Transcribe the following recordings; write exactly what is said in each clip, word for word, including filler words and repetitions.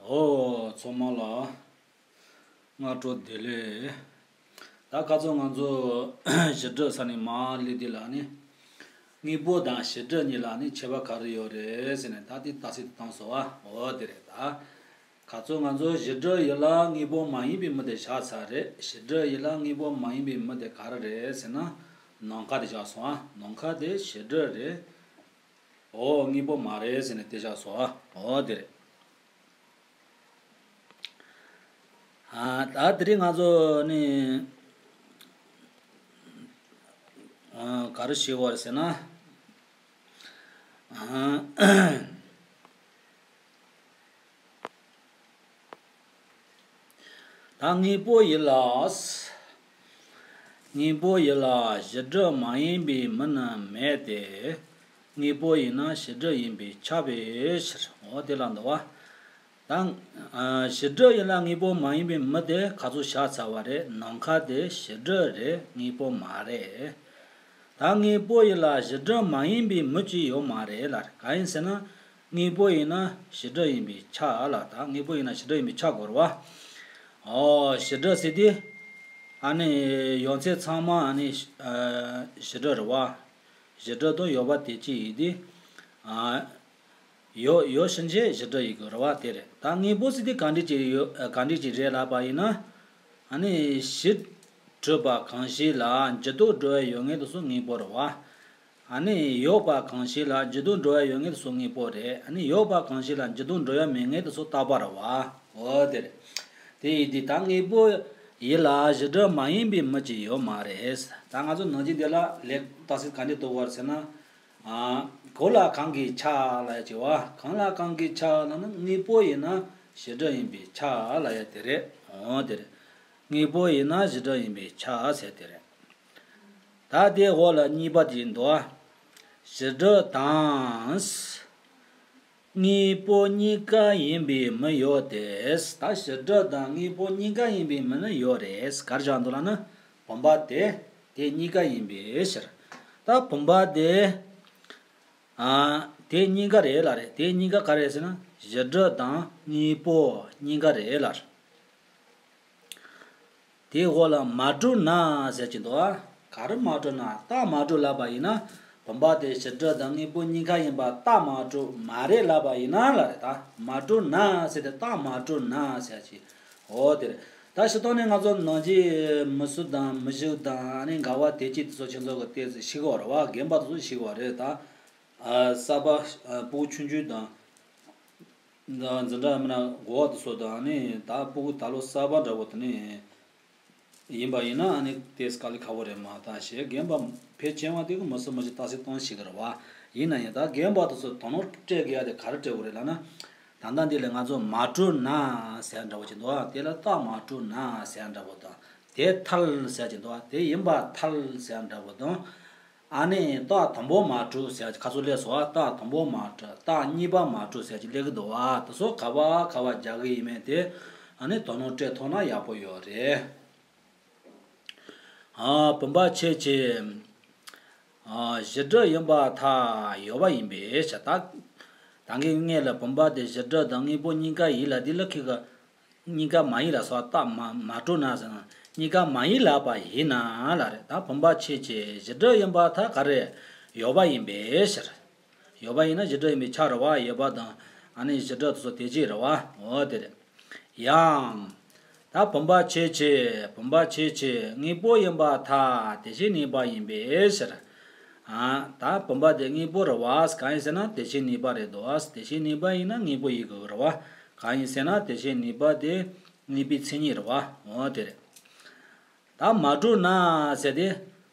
ཨོ། ཚང་མ་ལ་སྔ་དྲོ་བདེ་ལེགས། ད་ཁ་སང་ང་ཚོ་བྱེད་སྒྲུབ་ས་ནས་མར་སླེབས་དུས་ལ་ནི། དངོས་པོ་དང་བྱེད་སྒྲུབ་གཉིས་ལ་ནི་ཁྱད་པར་ག་རེ་ཡོད་རེད་ཟེར་ནས། ད་དེ་ཏག་ཏག་བཏང་སོང་བ། འོ་དེ་རེད་ད། ཁ་སང་ང་ཚོ་བྱེད་སྒྲུབ་ཡུལ་ལ་དངོས་པོ་མ་ཡིན་པའི་མི་དེ་བཞག་ཚར་རེད། བྱེད་སྒྲུབ་ཡུལ་ལ་དངོས་པོ་མ་ཡིན་པའི་མི་དེ་ག་རེ་རེད་ཟེར་ན། ནམ་མཁའ་དེ་བཞག་སོང་ཨ། ནམ་མཁའ་དེ་བྱེད་སྒྲུབ་རེད། འོ། དངོས་པོ་མ་རེད་ཟེར་ནས་དེ་བཞག་སོང་ཨ། འོ་དེ་རེད། ཨ། ད་དེ་རིང་ང་ཚོ་ནི། ཨ། ག་རེ་བྱེད་དགོས་རེད་ཟེར་ན། ཨ། ད་དངོས་པོ་ཡིན་ལ། དངོས་པོ་ཡིན་ལ་བྱེད་སྒྲུབ་མ་ཡིན་པའི་མི་ནི་མེད་དེ། དངོས་པོ་ཡིན་ན་བྱེད་སྒྲུབ་ཡིན་པས་ཁྱབ་པའི་ཕྱིར། འོ་དེ་ལ་འདུག་བ། ད། ཨ། བྱེད་སྒྲུབ་ཡིན་ལ་དངོས་པོ་མ་ཡིན་པའི་མི་དེ་ཁ་སང་བཞག་ཚར་བ་རེད། ནམ་མཁའ་དེ་བྱེད་སྒྲུབ་རེད། དངོས་པོ་མ་རེད། ད་དངོས་པོ་ཡིན་ལ་བྱེད་སྒྲུབ་མ་ཡིན་པའི་མི་ཅིག་ཡོད་མ་རེད་ལ། གང་ཡིན་ཟེར་ན། དངོས་པོ་ཡིན་ན་བྱེད་སྒྲུབ་ཡིན་པས་ཁྱབ་ལ། ད་དངོས་པོ་ཡིན་ན་བྱེད་སྒྲུབ་ཡིན་པས་ཁྱབ་དགོས་རེད་བ། ཨོ། བྱེད་སྒྲུབ་ཟེར་དུས། ཨ་ནི་ཡོད་ཚད་ཚང་མ་ཨ་ནི། ཨ། བྱེད་སྒྲུབ་རེད་བ། བྱེད་སྒྲུབ་དང་ཡོད་པ་དེ་གཅིག་ཡིན་དུས། ཨ། ཡོད་ཡོད་ཕྱིན་ཆད་བྱེད་སྒྲུབ་ཡིན་དགོས་རེད་བ། དེ་རེད། ད་དངོས་པོ་ཟེར་དུས་གང་འདྲ་ཅིག་ཡོད། ཨ། གང་འདྲ་ཅིག་རེད་ལབ་པ་ཡིན་ན། ཨ་ནི་གཞི་གྲུབ་པ་གང་ཞིག་ལ་འཇུག་ལྡོག་འགྲོ་བའི་ཡོད་ངེས་དེ་ཚོ་དངོས་པོ་རེད་བ། ཨ་ནི་ཡོད་པ་གང་ཞིག་ལ་འཇུག་ལྡོག་འགྲོ་བའི་ཡོད་ངེས་དེ་ཚོ་དངོས་པོ་རེད། ཨ་ནི་ཡོད་པ་གང་ཞིག་ལ་འཇུག་ལྡོག་འགྲོ་བའི་མེད་ངེས་དེ་ཚོ་རྟག་པ་རེད་བ། འོ་དེ་རེད། དེ་ཡིན་དུས་ད་དངོས་པོ་ཡིན་ལ་བྱེད་སྒྲུབ་མ་ཡིན་པའི་མི་ཅིག་ཡོད་མ་རེད། ད་ང་ཚོ་ནང་བཞིན་དེ་ལ་ལེགས་ཏག་ཏག་ག་འདྲ་འདུག་བར་ཟེར་ན། ཨ། གང་ལ་གང་གིས་ཁྱབ་ལབ་ཡ་ཅིག་བ། གང་ལ་གང་གིས་ཁྱབ་ལབ་ན། དངོས་པོ་ཡིན་ན་བྱེད་སྒྲུབ་ཡིན་པས་ཁྱབ་ལབ་ཡ་དེ་རེད། འོ་དེ་རེད། དངོས་པོ་ཡིན་ན་བྱེད་སྒྲུབ་ཡིན་པས་ཁྱབ་ཟེར་དེ་རེད། ད་དེའི་འོག་ལ་གཉིས་པ་དེ་འདུག་ཨ། བྱེད་སྒྲུབ་དང་དངོས་པོ་གཉིས་ཀ་ཡིན་པའི་མི་ཡོད་དེ། ད་བྱེད་སྒྲུབ་དང་དངོས་པོ་གཉིས་ཀ་ཡིན་པའི་མི་ནི་ཡོད་རེད། ག་རེ་བཞག་འདུག་ལབ་ན། བུམ་པ་དེ་དེ་གཉིས་ཀ་ཡིན་པའི་ཕྱིར། ད་བུམ་པ་དེ། ཨ། དེ་གཉིས་ཀ་རེད་ལབ་རེད། དེ་གཉིས་ཀ་ག་རེ་རེད་ཟེར་ན། བྱེད་སྒྲུབ་དང་དངོས་པོ་གཉིས་ཀ་རེད་ལབ་རེད། དེའི་འོག་ལ་མ་གྲུབ་ན་ཟེར་གྱི་འདུག་ཨ། ག་རེ་མ་གྲུབ་ན། རྟགས་མ་གྲུབ་ལབ་པ་ཡིན་ན། བུམ་པ་དེ་བྱེད་སྒྲུབ་དང་དངོས་པོ་གཉིས་ཀ་ཡིན་པ་རྟགས་མ་གྲུབ་མ་རེད་ལབ་པ་ཡིན་ན་ལབ་རེད། ད་མ་གྲུབ་ན་ཟེར་ཏེ་རྟགས་མ་གྲུབ་ན་ཟེར་གྱི། འོ་དེ་རེད། ད་སྤྱིར་བཏང་ནས་ང་ཚོ་ནང་གི་མི་སུ་དང་མི་ཞིག་དང་ཨ་ནི་འགལ་བ་དེ་གཅིག་དེ་ཚོ་ཁྱེད་ཚོ་གི་ཏོག་ཙམ་ཤེས་དགོས་རེད་བ། རྒན་པ་དེ་ཚོ་ཤེས་དགོས་རེད་ད། ཨ། གསར་པ། ཨ། སྤུ་གུ་ཆུང་ཆུང་དང་། འཛིན་གྲྭ་མིན་ན་གོ་བ་དེ་ཚོ་དང་ནི། ད་སྤུ་གུ་ད་ལོ་གསར་པ་འདྲ་བོ་དེ་ནི་ཡིན་པ་ཡིན་ན། ཨ་ནི་དེ་དཀའ་ལས་ཁག་པོ་རེད་མ་གཏོགས། རྒན་པ་ཕལ་ཆེ་བ་དེ་གི་མི་སུ་མི་ཞིག་ཏག་ཏག་གཏོང་ཤེས་ཀྱི་རེད་བ། ཡིན་ན་ཡང་ད་རྒན་པ་དེ་ཚོ་དོ་སྣང་སྤྲད་དགོས་ཡ་དེ་ག་རེ་སྤྲད་དགོས་རེད་ལབ་ན། ད་ལྟ་འདི་ལ་ང་ཚོ་མ་གྲུབ་ན་ཟེར་འདྲ་བོ་ཅིག་འདུག་ཨ། དེ་ལ་རྟགས་མ་གྲུབ་ན་ཟེར་འདྲ་བོ་དང་། དེ་ཐལ་ཟེར་གྱི་འདུག་ཨ། དེ་ཡིན་པ་ཐལ་ཟེར་འདྲ་བོ་དང་། ཨ་ནི་རྟགས་དང་པོ་མ་གྲུབ་ཟེར་གྱི་ཁ་སང་སླེབས་སོང་ཨ། རྟགས་དང་པོ་མ་གྲུབ། རྟགས་གཉིས་པ་མ་གྲུབ་ཟེར་གྱི་སླེབས་ཀྱི་འདུག་ཨ། དེ་ཚོ་ག་པ་ག་པ་རྒྱག་གི་ཡིན་མིན་དེ་ཨ་ནི་དོ་སྣང་སྤྲད་ཐུབ་ན་ཡག་པོ་ཡོད་རེད། ཨ། བུམ་པ་ཁྱད་ཆོས། ཨ། བྱེད་སྒྲུབ་ཡིན་པར་ཐལ། ཡོད་པ་ཡིན་པའི་ཕྱིར། ད་ད་གིན་སྔོན་ལ་བུམ་པ་དེ་བྱེད་སྒྲུབ་དང་དངོས་པོ་གཉིས་ཀ་ཡིན་ལབ་དུས་ལ། ཁྱེད་ཀྱིས་གཉིས་ཀ་མ་ཡིན་ལབ་སོང་། རྟགས་མ་མ་གྲུབ་ན་ཟེར་ན། གཉིས་ཀ་མ་ཡིན་ལབ་པ་ཡིན་ན་ལབ་རེད། ད་བུམ་པ་ཁྱད་ཆོས་བྱེད་སྒྲུབ་ཡིན་པར་ཐལ། ག་རེ། ཡོད་པ་ཡིན་པའི་ཕྱིར། ཡོད་པ་ཡིན་ན་བྱེད་སྒྲུབ་ཡིན་པས་ཁྱབ་རེད་བ། ཡོད་པ་དང་ཨ་ནི་བྱེད་སྒྲུབ་དེ་ཚོ་དེ་གཅིག་རེད་བ། འོ་དེ་རེད། ཡང་། ད་བུམ་པ་ཁྱད་ཆོས། བུམ་པ་ཁྱད་ཆོས་དངོས་པོ་ཡིན་པར་ཐལ། དེ་བཞིན་གནས་པ་ཡིན་པའི་ཕྱིར། ཨ། ད་བུམ་པ་དེ་དངོས་པོ་རེད་བ། གང་ཡིན་ཟེར་ན་དེ་བཞིན་གནས་པ་རེད་དོ། དེ་བཞིན་གནས་པ་ཡིན་ན་དངོས་པོ་ཡིན་དགོས་རེད་བ། གང་ཡིན་ཟེར་ན་དེ་བཞིན་གནས་པ་དེ་དངོས་པོའི་མཚན་ཉིད་རེད་བ། འོ་དེ་རེད། ད་མ་གྲུབ་ན་ཟེར་དེ།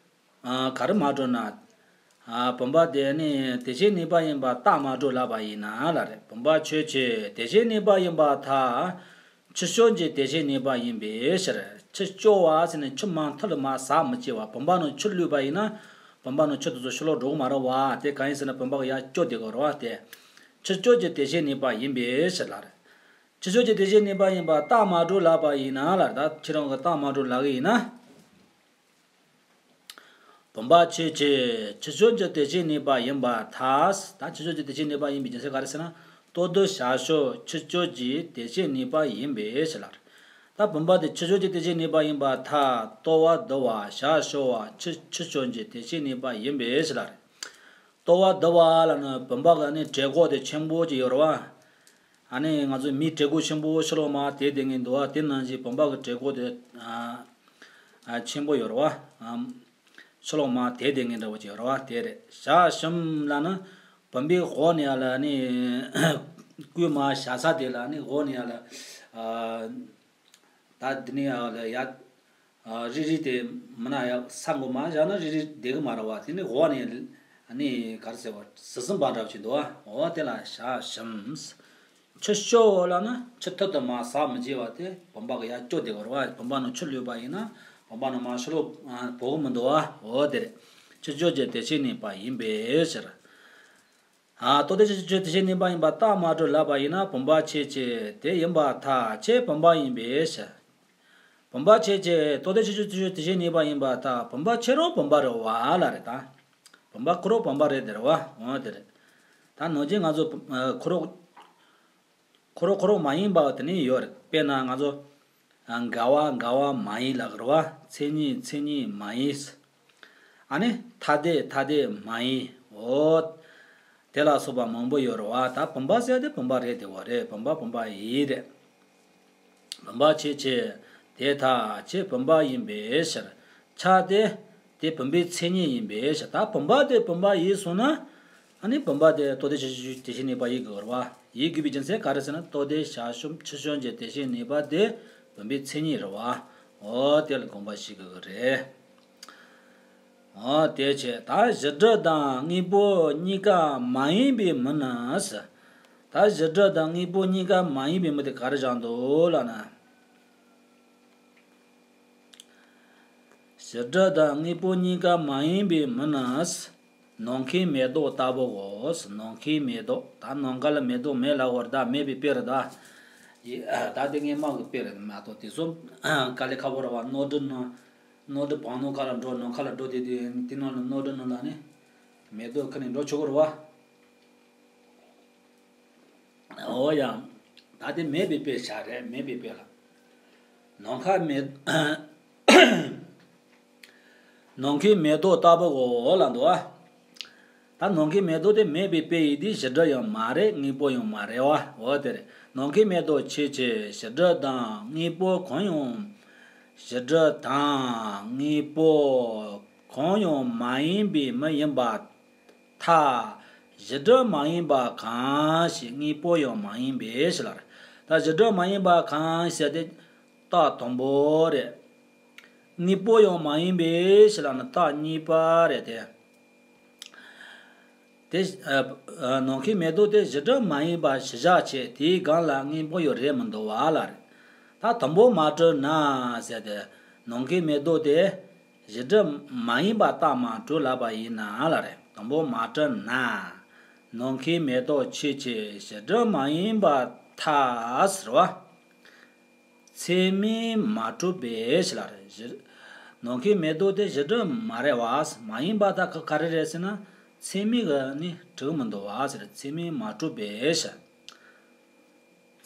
ཨ། ག་རེ་མ་གྲུབ་ན། ཨ། བུམ་པ་དེ་ནི་དེ་བཞིན་གནས་པ་ཡིན་པར་རྟགས་མ་གྲུབ་ལབ་པ་ཡིན་ན་ལབ་རེད། བུམ་པ་ཁྱད་ཆོས་དེ་བཞིན་གནས་པ་ཡིན་པར་ཐལ། ཆུ་སྐྱོར་གྱི་དེ་བཞིན་གནས་པ་ཡིན་པའི་ཕྱིར། ཆུ་སྐྱོར་བ་ཟེར་ནས་ཆུ་མ་མཐུད་ལ་མར་ཟག་མི་བྱེད་པ། བུམ་པ་ནང་ཆུ་བླུགས་པ་ཡིན་ན། བུམ་པ་ནང་ཆུ་དེ་ཚོ་ཕྱི་ལོགས་འགྲོ་གི་མ་རེད་བ། དེ་གང་ཡིན་ཟེར་ན་བུམ་པ་གི་ཡར་སྐྱོར་བསྡད་དགོས་རེད་བ། དེ་ཆུ་སྐྱོར་གྱི་དེ་བཞིན་གནས་པ་ཡིན་པའི་ཕྱིར་ལབ་རེད། ཆུ་སྐྱོར་གྱི་དེ་བཞིན་གནས་པ་ཡིན་པར་རྟགས་མ་གྲུབ་ལབ་པ་ཡིན་ན་ལབ་རེད། ད་ཁྱེད་རང་གིས་རྟགས་མ་གྲུབ་ལབ་གི་ཡིན་ན། བུམ་པ་ཆོས་ཅན། ཕྱི་ཕྱོགས་ཀྱི་དེ་བཞིན་གནས་པ་ཡིན་པར་ཐལ། ད་ཕྱི་ཕྱོགས་ཀྱི་དེ་བཞིན་གནས་པ་ཡིན་པའི་རྒྱུ་མཚན་ག་རེ་ཟེར་ན། ལྟོ་ལྡིར་བྱ་སྤྱོད་ཕྱི་ཕྱོགས་ཀྱི་དེ་བཞིན་གནས་པ་ཡིན་པས་ཞེས་ལ། ད་བུམ་པ་དེ་ཕྱི་ཕྱོགས་ཀྱི་དེ་བཞིན་གནས་པ་ཡིན་པར་ཐལ། ལྟོ་བ་ལྡིར་བ་བྱ་སྤྱོད་པ་ཕྱི་ཕྱི་ཕྱོགས་ཀྱི་དེ་བཞིན་གནས་པ་ཡིན་པས་ཞེས་ལ། ལྟོ་བ་ལྡིར་བ་ལ་ནི་བུམ་པ་གི་ནི་བྲེ་སྒོ་དེ་ཆེན་པོ་ཅིག་ཡོད་རེད་བ། ཨ་ནི་ང་ཚོ་མིའི་བྲེ་སྒོ་ཆེན་པོ་ཕྱི་ལོགས་མར་དེད་དེ་ངེས་འདུག་བ། དེ་ནང་བཞིན་བུམ་པ་གི་བྲེ་སྒོ་དེ་ཨ་ཨ་ཆེན་པོ་ཡོད་རེད་བ། ཨ་ཕྱི་ལོགས་མར་དེད་དེ་ངེས་འདྲ་བོ་ཅིག་ཡོད་རེད་བ། དེ་རེད། བྱ་ཞིམ་ལ་ནི་བུམ་པའི་འོག་ནས་ཡར་ལ་ནི་སྐུའི་མར་བྱ་ས་དེ་ལ་ནི་འོག་ནས་ཡར་ལ་ཨ་ད་འདི་ནས་ཡར་ལ་ཡར། ཨ་རིལ་རིལ་དེ་མིན་ན་ཡང་ས་མགོ་མར་བཞག་ན་རིལ་རིལ་བསྡད་གི་མ་རེད་བ། དེ་ནི་འོག་ནས་ནི་ག་རེ་ཟེར་བ། ཟི་ཟིམ་པ་འདྲ་བ་ཅིག་འདུག་བ། འོ་དེ་ལ་བྱ་ཞིམ། ཕྱི་སྐྱོ་བོ་ལ་ནི་ཕྱི་ཐུར་དུ་མར་ཟག་མི་བྱེད་པ་དེ་བུམ་པ་གི་ཡར་སྐྱོ་བསྡད་གི་རེད་བ། བུམ་པ་ནང་ཆུ་བླུགས་པ་ཡིན་ན་བུམ་པ་ནང་མར་ཕྱི་ལོགས་བོག་གི་མི་འདུག་བ། འོ་དེ་རེད། ཕྱི་སྐྱོ་ཀྱི་དེ་བཞིན་གནས་པ་ཡིན་པའི་ཕྱིར། ཨ་ལྟོ་ལྡིར་བྱ་སྤྱོད་ཕྱི་ཕྱོགས་དེ་བཞིན་གནས་པ་ཡིན་པར་རྟགས་མ་གྲུབ་ལབ་པ་ཡིན་ན། བུམ་པ་ཆོས་ཅན། དེ་ཡིན་པར་ཐལ། ཁྱེད་བུམ་པ་ཡིན་པའི་ཕྱིར། བུམ་པ་ཆོས་ཅན། ལྟོ་ལྡིར་བྱ་སྤྱོད་ཕྱི་ཕྱོགས་དེ་བཞིན་གནས་པ་ཡིན་པར་ཐལ། བུམ་པ་ཁྱེད་རང་བུམ་པ་རེད་བ་ལ་རེད་ད། བུམ་པ་ཁོ་རང་བུམ་པ་རེད་དེ་རེད་བ། འོ་དེ་རེད། ད་ནང་བཞིན་ང་ཚོ་ཨ་ཁོ་རང་ཁོ་རང་ཁོ་རང་མ་ཡིན་པ་དེ་ནི་ཡོད་རེད། དཔེར་ན་ང་ཚོ་ཨ་འགལ་བ་འགལ་བ་མ་ཡིན་ལབ་ཀྱི་རེད་བ། མཚན་ཉིད་མཚན་ཉིད་མ་ཡིན། ཨ་ནི་ཐ་དད་ཐ་དད་མ་ཡིན། འོ་དེ་ལ་སོགས་པ་མང་པོ་ཡོད་རེད་བ། ད་བུམ་པ་ཟེར་དེ་བུམ་པ་རེད་དེ་བ་རེད། བུམ་པ་བུམ་པ་ཡིན་རེད། བུམ་པ་ཆོས་ཅན། དེ་ཐལ། ཁྱེད་བུམ་པ་ཡིན་པའི་ཕྱིར། ཆ་དེ་དེ་བུམ་པའི་མཚན་ཉིད་ཡིན་པའི་ཕྱིར། ད་བུམ་པ་དེ་བུམ་པ་ཡིན་སོང་ན། ཨ་ནི་བུམ་པ་དེ་ལྟོ་ལྡིར་བྱ་སྤྱོད་དེ་བཞིན་གནས་པ་ཡིན་དགོས་རེད་བ། ཡིན་དགོས་པའི་རྒྱུ་མཚན་ག་རེ་ཟེར་ན། ལྟོ་ལྡིར་བྱ་སྤྱོད་ཕྱི་ཕྱོགས་ཀྱི་དེ་བཞིན་གནས་པ་དེ་བུམ་པའི་མཚན་ཉིད་རེད་བ། འོ་དེ་ལ་དགོངས་པ་བཞེས་དགོས་ཀྱི་རེད། འོ་དེ་བྱས། ད་བྱེ་བྲག་དང་དངོས་པོ་གཉིས་ཀ་མ་ཡིན་པའི་མི་ནི་ཟེར། ད་བྱེ་བྲག་དང་དངོས་པོ་གཉིས་ཀ་མ་ཡིན་པའི་མི་དེ་ག་རེ་བཞག་འདུག་ལབ་ན། བྱེ་བྲག་དང་དངོས་པོ་གཉིས་ཀ་མ་ཡིན་པའི་མི་ནི། ནམ་མཁའི་མེ་ཏོག་ལྟ་བུའོ། ནམ་མཁའི་མེ་ཏོག་ད་ནམ་མཁའ་ལ་མེ་ཏོག་མེད་ལབ་པ་རེད། ད་མེད་པའི་དཔེ་རེད་ད། ཡི་ད་དེ་ངས་དམག་གི་དཔེ་རེད་མ་གཏོགས། དེ་ཚོ་དཀའ་ལས་ཁག་པོ་རེད་བ། ནོར་འཁྲུལ་ནང་ནོར་འཁྲུལ་བང་ནོར་ཁ་ལ་འགྲོ། ནམ་མཁའ་ལ་འགྲོ་དེ་དེ་དེ་ནང་ལ་ནོར་འཁྲུལ་ནང་ལ་ནི་མེ་ཏོག་ཁ་ནས་འགྲོ་ཆོག་གི་རེད་བ། འོ་ཡ། ད་དེ་མེད་པའི་དཔེ་བཞག་རེད། མེད་པའི་དཔེ་ལ། ནམ་མཁའ་མེ། ནམ་མཁའི་མེ་ཏོག་ལྟ་བུའོ་ལབ་འདུག་ཨ། ད་ནམ་མཁའི་མེ་ཏོག་དེ་མེད་པའི་དཔེ་ཡིན་དུས་བྱེ་བྲག་ཡང་མ་རེད། དངོས་པོ་ཡང་མ་རེད་བ། འོ་དེ་རེད། ནམ་མཁའི་མེ་ཏོག་ཆོས་ཅན། བྱེ་བྲག་དང་དངོས་པོ་གང་ཡང་། བྱེ་བྲག་དང་དངོས་པོ་གང་ཡང་མ་ཡིན་པའི་མི་ཡིན་པར་ཐལ། བྱེ་བྲག་མ་ཡིན་པ་གང་ཞིག་དངོས་པོ་ཡང་མ་ཡིན་པའི་ཕྱིར་ལ། ད་བྱེ་བྲག་མ་ཡིན་པ་གང་ཞིག་དེ་རྟགས་དང་པོ་རེད། དངོས་པོ་ཡང་མ་ཡིན་པའི་ཕྱིར་ལ་ནི་རྟགས་གཉིས་པ་རེད་དེ། དེ་ཨ་ཨ་ནམ་མཁའི་མེ་ཏོག་དེ་བྱེ་བྲག་མ་ཡིན་པ་གཞི་བཞག་བྱས། དེའི་སྒང་ལ་དངོས་པོ་ཡང་རེད་མི་འདུག་བ་ལ་རེད། ད་དང་པོ་མ་གྲུབ་ན་ཟེར་ཏེ། ནམ་མཁའི་མེ་ཏོག་དེ་བྱེ་བྲག་མ་ཡིན་པ་རྟགས་མ་གྲུབ་ལབ་པ་ཡིན་ན་ལ་རེད། དང་པོ་མ་གྲུབ་ན། ནམ་མཁའི་མེ་ཏོག་ཆོས་ཅན། བྱེ་བྲག་མ་ཡིན་པར་ཐལ་ཟེར་བ། ཚད་མས་མ་གྲུབ་པའི་ཕྱིར་ལ་རེད། ནམ་མཁའི་མེ་ཏོག་དེ་བྱེ་བྲག་མ་རེད་བ། མ་ཡིན་པ་ད་ག་ག་རེ་རེད་ཟེར་ན། ཚད་མས་ག་ནི་གྲུབ་མི་འདུག་བ་ཟེར། ཚད་མས་མ་གྲུབ་པའི་ཕྱིར།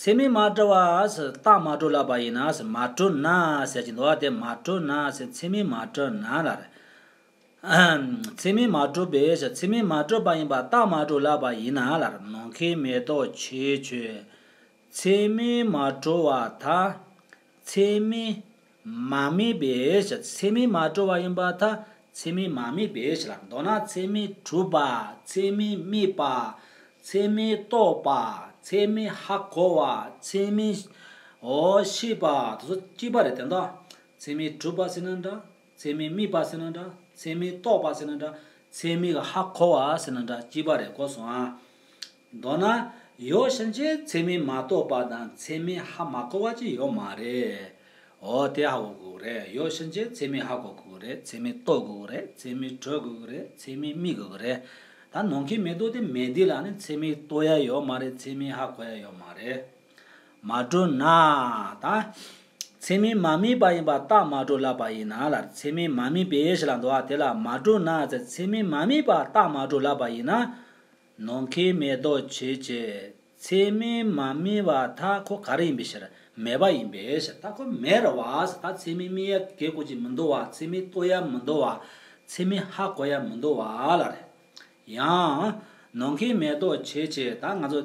ཚད་མས་མ་གྲུབ་བ་ཟེར། རྟགས་མ་གྲུབ་ལབ་པ་ཡིན་ན་ཟེར། མ་གྲུབ་ན་ཟེར་གྱི་འདུག་བ། དེ་མ་གྲུབ་ན་ཟེར། ཚད་མས་མ་གྲུབ་ན་ལ་རེད། ཚད་མས་མ་གྲུབ་པའི་ཕྱིར། ཚད་མས་མ་གྲུབ་པ་ཡིན་པ་རྟགས་མ་གྲུབ་ལབ་པ་ཡིན་ན་ལ། ནམ་མཁའི་མེ་ཏོག་ཆོས་ཅན། ཚད་མས་མ་གྲུབ་པར་ཐལ། ཚད་མས་མ་དམིགས་པའི་ཕྱིར། ཚད་མས་མ་གྲུབ་པ་ཡིན་པར་ཐལ། ཚད་མས་མ་དམིགས་པའི་ཕྱིར་ལ། མདོར་ན་ཚད་མས་གྲུབ་པ། ཚད་མས་དམིགས་པ། ཚད་མས་རྟོགས་པ། ཚད་མས་ཧ་གོ་བ། ཚད་མས་འོ་ཤེས་པ། དེ་ཚོ་གཅིག་པ་རེད་དེ་འདྲ། ཚད་མས་གྲུབ་པ་ཟེར་ན་འདྲ། ཚད་མས་དམིགས་པ་ཟེར་ན་འདྲ། ཚད་མས་རྟོགས་པ་ཟེར་ན་འདྲ། ཚད་མས་ཧ་གོ་བ་ཟེར་ན་འདྲ། གཅིག་པ་རེད། གོ་སོང་ཨ། མདོར་ན་ཡོད་ཕྱིན་ཆད་ཚད་མས་མ་རྟོགས་པ་དང་ཚད་མས་ཧ་མ་གོ་བ་ཅིག་ཡོད་མ་རེད། འོ་དེ་ཧ་གོ་དགོས་རེད། ཡོད་ཕྱིན་ཆད་ཚད་མས་ཧ་གོ་དགོས་རེད། ཚད་མས་རྟོགས་དགོས་རེད། ཚད་མས་གྲུབ་དགོས་རེད། ཚད་མས་དམིགས་དགོས་རེད། ད་ནམ་མཁའི་མེ་ཏོག་དེ་མེད་དུས་ལ་ནི་ཚད་མས་རྟོགས་ཡ་ཡོད་མ་རེད། ཚད་མས་ཧ་གོ་ཡ་ཡོད་མ་རེད། མ་གྲུབ་ན་ད། ཚད་མས་མ་དམིགས་པ་ཡིན་པ་རྟགས་མ་གྲུབ་ལབ་པ་ཡིན་ན་ལ། ཚད་མས་མ་དམིགས་པའི་ཞེས་ལ་འདུག་བ། དེ་ལ་མ་གྲུབ་ན་ཚེ་ཚད་མས་མ་དམིགས་པ་རྟགས་མ་གྲུབ་ལབ་པ་ཡིན་ན། ནམ་མཁའི་མེ་ཏོག་ཆོས་ཅན། ཚད་མས་མ་དམིགས་པ་ཐལ། ཁོ་ག་རེ་ཡིན་པའི་ཕྱིར། མེད་པ་ཡིན་པའི་ཕྱིར། ད་ཁོ་མེད་རེད་བ། ད་ཚད་མས་དམིགས་ཡ་གི་གོ་ཅིག་མི་འདུག་བ། ཚད་མས་རྟོགས་ཡ་མི་འདུག་བ། ཚད་མས་ཧ་གོ་ཡ་མི་འདུག་བ་ལ་རེད། ཡང་། ནམ་མཁའི་མེ་ཏོག་ཆོས་ཅན། ད་ང་ཚོ་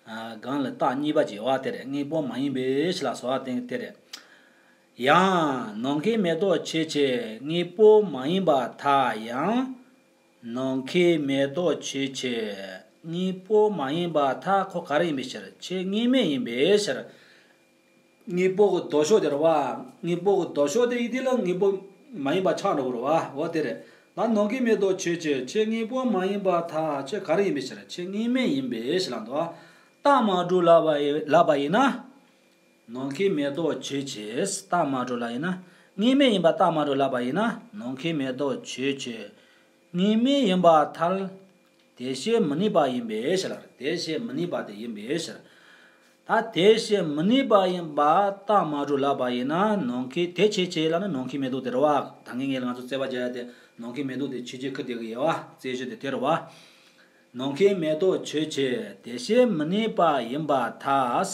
ཨ་གོང་ལ་རྟགས་གཉིས་པ་བྱས་བ་དེ་རེད། དངོས་པོ་མ་ཡིན་པའི་ཕྱིར་ལ་སོགས་པ་དེ་དེ་རེད། ཡང་། ནམ་མཁའི་མེ་ཏོག་ཆོས་ཅན། དངོས་པོ་མ་ཡིན་པ་ཐལ། ཡང་། ནམ་མཁའི་མེ་ཏོག་ཆོས་ཅན། དངོས་པོ་མ་ཡིན་པ་ཐལ། ཁོ་ག་རེ་ཡིན་པའི་ཕྱིར། ཆོས་དངོས་མེད་ཡིན་པའི་ཕྱིར། དངོས་པོ་གི་ལྡོག་ཕྱོགས་དེ་རེད་བ། དངོས་པོ་གི་ལྡོག་ཕྱོགས་དེ་ཡིན་དུས་ལ་དངོས་པོ་མ་ཡིན་པ་ཆགས་འགྲོ་གི་རེད་བ། འོ་དེ་རེད། ད་ནམ་མཁའི་མེ་ཏོག་ཆོས་ཅན། ཆོས་དངོས་པོ་མ་ཡིན་པ་ཐལ། ཆོས་ག་རེ་ཡིན་པའི་ཕྱིར། ཆོས་དངོས་མེད་ཡིན་པའི་ཕྱིར་ལ་འདུག་བ། རྟགས་མ་གྲུབ་ལབ་པ་ཡིན་ལབ་པ་ཡིན་ན། ནམ་མཁའི་མེ་ཏོག་ཆོས་ཅན། རྟགས་མ་གྲུབ་ལབ་ཡིན་ན། དངོས་མེད་ཡིན་པ་རྟགས་མ་གྲུབ་ལབ་པ་ཡིན་ན། ནམ་མཁའི་མེ་ཏོག་ཆོས་ཅན། དངོས་མེད་ཡིན་པར་ཐལ། དེ་བྱེད་མི་ནུས་པ་ཡིན་པའི་ཕྱིར། དེ་བྱེད་མི་ནུས་པ་དེ་ཡིན་པའི་ཕྱིར། ད་དེ་བྱེད་མི་ནུས་པ་ཡིན་པ་རྟགས་མ་གྲུབ་ལབ་པ་ཡིན་ན། ནམ་མཁའི་དེ་བྱེད་ཅེས་ལབ་ན་ནམ་མཁའི་མེ་ཏོག་དེ་རེད་བ། ད་ངས་ངས་ང་ཚོ་རྩོད་པ་རྒྱག་ཡ་དེ་ནམ་མཁའི་མེ་ཏོག་དེ་ཆོས་ཅན་ཁུ་དེ་གི་ཡོད་བ། རྩོད་གཞི་དེ་དེ་རེད་བ། ནམ་མཁའི་མེ་ཏོག་ཆོས་ཅན། དེ་བྱེད་མི་ནུས་པ་ཡིན་པར་ཐལ།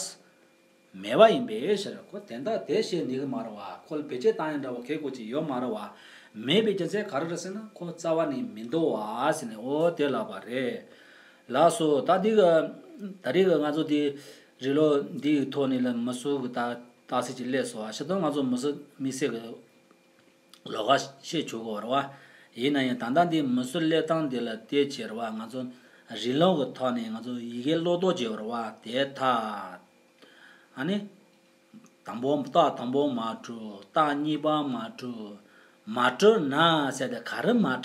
མེད་པ་ཡིན་པའི་ཕྱིར། ཁོ་དེ་འདྲ་དེ་བྱེད་ནུས་ཀྱི་མ་རེད་བ། ཁོ་ལ་བེད་སྤྱོད་བཏང་ཡ་འདྲ་བོ་གལ་ཁོ་ཅིག་ཡོད་མ་རེད་བ། མེད་པའི་རྒྱུ་མཚན་ག་རེ་རེད་ཟེར་ན། ཁོ་རྩ་བ་ནས་མི་འདུག་བ་ཟེར་ནས་འོ་དེ་ལབ་པ་རེད། ལགས་སོ། ད་འདི་གི་ད་རེས་ཀྱི་ང་ཚོ་འདི་རི་ལོ་འདིའི་ཐོག་ནས་ལ་མི་སུ་གི་ད་རྟགས་གསལ་ཅིག་སླེབས་སོང་བ། ཤི་ཏོ་ང་ཚོ་མི་སུ་མི་སེ་གི་ལོགས་ཀ་བཤད་ཆོག་གི་རེད་བ། ཡིན་ན་ཡང་ད་ལྟ་འདི་མི་སུ་སླེབས་སྟངས་འདི་ལ་བལྟས་བྱས་རེད་བ། ང་ཚོ་རི་ལོ་གི་ཐོག་ནས་ང་ཚོ་ཡི་གེ་ཀློག་རྟོག་བྱས་པ་རེད་བ། དེ་ཐ། ཨ་ནི། དང་པོ་རྟགས་དང་པོ་མ་གྲུབ། རྟགས་གཉིས་པ་མ་གྲུབ། མ་གྲུབ་ན་ཟེར་ཏེ་ག་རེ་མ་གྲུབ།